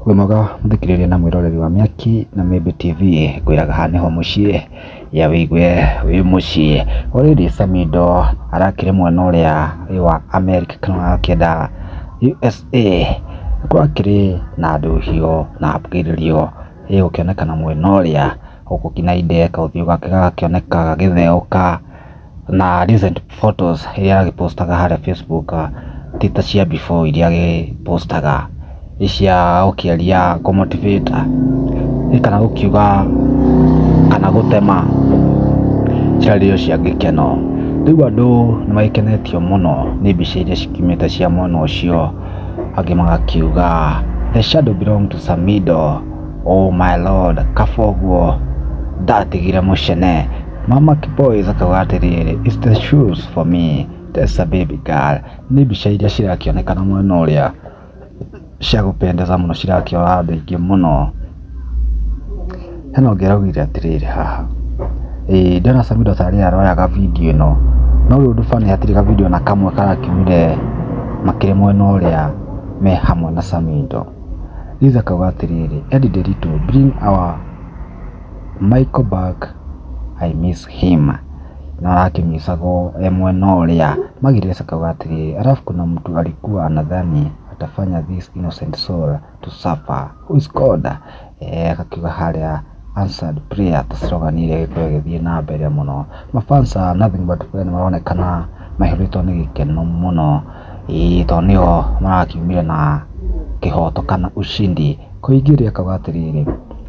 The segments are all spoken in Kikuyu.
Wĩ mwega mũthikĩrĩria na mwĩroreri wa Mĩaki na Mĩmbi TV, ngwĩraga haha nĩho mũciĩ, ya wĩigue wĩ mũciĩ. Already Samido arakĩrĩ mwena ũrĩa wa America kana ũrakĩenda USA, kũrakĩrĩ na ndũhiũ na mbugĩrĩrio ĩgũkĩonekana mwena ũrĩa, gũkũ Kĩnaindĩ kaũthiũ gake gagakĩoneka gagĩtheũka. Na recent photos iria agĩpostaga harĩa Facebook ti ta cia before iria agĩpostaga cia gũkĩaria kũ motivate kana gũkiuga kana gũtema ciarĩ o cia gĩkeno. Rĩu andũ nĩ magĩkenetio mũno nĩ mbica iria cikiumĩte cia mwena ũcio, angĩ magakiuga the shadow belong to Samido, oh my Lord, kaba ũguo ndatigire mũcene. Mama Boys akauga atĩrĩrĩ, it's the shoes for me, that's a baby girl. Nĩ mbica iria cirakĩonekana mwena ũrĩa cia gũpendeza mũno cirakĩoya andũ aingĩ mũno. Hena ũngĩ araugire atĩrĩrĩ haha, ĩĩ ndĩrona Samido tarĩ aroyaga video ĩno, no rĩu ũndũ funny hatirĩ ka video ona kamwe karakiumire makĩrĩ mwena ũrĩa me hamwe na Samido. Liz akauga atĩrĩrĩ, Eddie Nderitu bring our Michael back I miss him. Na arakĩmicagwo e mwena ũrĩa. Magires akauga atĩrĩrĩ, alafu kuna mtu alikuwa anadhani atafanya this innocent soul to suffer. Who is God? Akakiuga harĩa answered prayer ta slogan ĩrĩa ĩgĩkorwo ĩgĩthiĩ na mbere mũno. Mafans a Nothing But Prayer nĩ maronekana maihũrĩtwo nĩ gĩkeno mũno, ĩĩ tondũ nĩo marakiumire na kĩhoto kana ushindi. Kũingĩria akauga atĩrĩrĩ,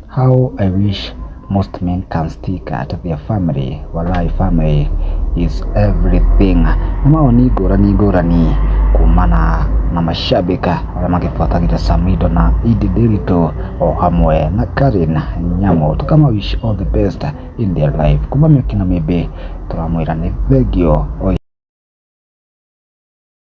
how I wish most men can stick to their family, walai family is everything. Nĩ mawoni ngũrani ngũrani kumana na mashabiki arĩa magĩbuatagĩra Samido na Edday Nderitu o hamwe na Karen Nyamu. Tũkama wish all the best in their life. Kuma Mĩaki na Mĩmbi tũramwĩra nĩ thengiũ.